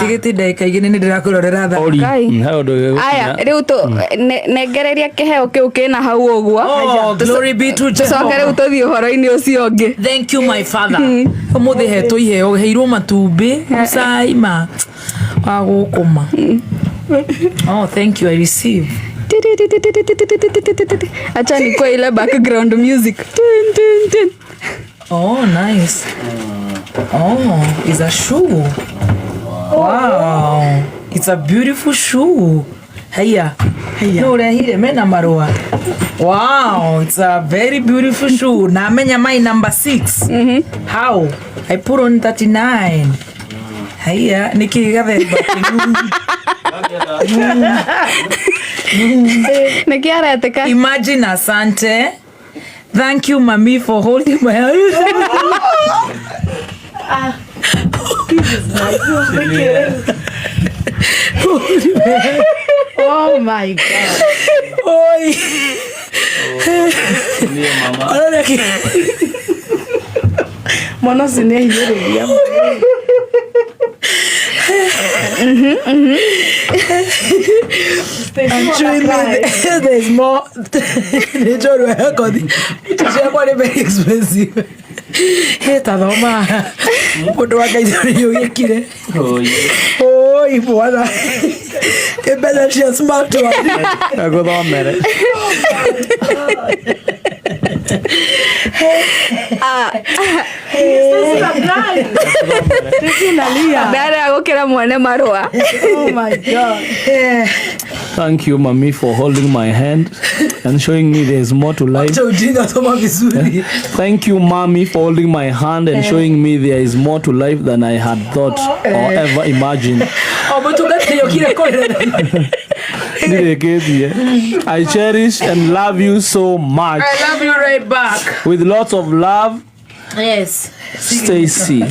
Tigiti ndagĩka igĩrĩ nĩ ndĩrakũrorera thaa. Ori. Ngai. He ũndũ Aya, gĩgũkinya. rĩu tũ nengereria kĩheo kĩu kĩna hau ũguo. Oh, glory be to Tũcoke Jehovah. rĩu tũthiĩ ũhoro-inĩ ũcio ũngĩ. Thank you, my father. Ũmũthĩ hetwo iheo, heirwo matumbĩ, cai ma wa gũkũma. Oh, thank you, I receive. Acha nikuwe ile background music. Tin, tin, tin. Oh, nice. Oh, it's a shoe. Wow. It's a beautiful shoe. Haya. No urehire mena marũa. Wow, it's a very beautiful shoe. Na amenya my number 6. How? I put on 39. Haya, niki gathemba kĩu? Nĩkĩ aretĩka? Imagine, asante. Thank you, mami, for holding my hand. Oh my God. Oi. Niĩ mama. Arora kĩ- Mwana ũcio nĩ ahinyĩrĩria. I'm showing me there's more. Nĩ njorua ya kothi. Icio ciakwa nĩ very expensive. Hĩ, ta thoma. Mũndũ wa Ngai nĩ ũgĩkire. Oi. Oi, mwana. Nĩ mbeca cia smart one. Agũthomere. Ndara gũkĩra mwene marũa. Oh my God. Thank you, mami, for holding my hand and showing me there's more to life. Acha ujinga, soma vizuri. Thank you, mommy, for holding my hand and showing me there is more to life than I had thought or ever imagined. O mũtungatĩri okire kũrĩra. Ndirĩkĩtie. I cherish and love you so much. I love you right back. With lots of love, Yes. Stacy.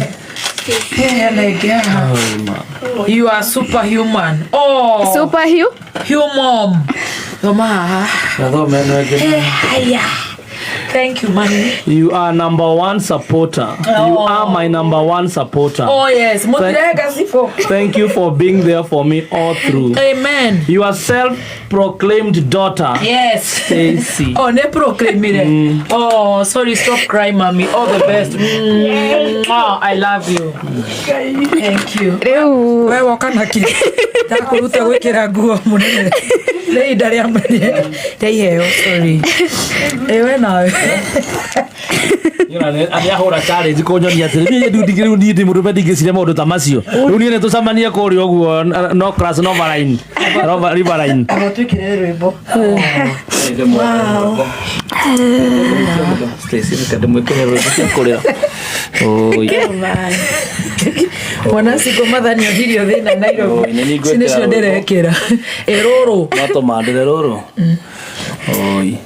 Hey, like, yeah. You are superhuman. Oh, Super Hugh. human. Thoma haha. Haya. Thank you, mommy. You are number one supporter. You are my number one supporter. Oh yes. Mutirega sifo. Thank you for being there for me all through. Amen. You are self-proclaimed daughter, Yes. Stacy. Oh, ne proclaimire. Oh, sorry, stop crying, mommy. All the best. Mwah, I love you. Thank you. Rĩu We woka na kĩ? Ndakũruta gwĩkĩra nguo mũnene. Nĩ ihinda rĩa rĩa iheo, sorry. Ĩ we nawe. Nĩahũra challenge kũnyonia atĩrĩ niĩ rĩu ndingĩ- rĩu niĩ ndĩ mũndũrũme ndingĩciria maũndũ ta macio rĩu niĩ nĩtũcemanie kũrĩa ũguo no class no Riverine. Riverine. Aba twĩkĩre rwĩmbo. Stacy, reke ndĩmwĩkĩre rwĩmbo cia kũrĩra. Oi. Mwana cikũ mathani ohirio thĩna Nairobi. Oi, nĩ niĩ Ici nĩcio ngwĩkĩra rwĩmbo. ndĩrekĩra. Ĩ rũrũ. No tũmandĩre rũrũ. Oi.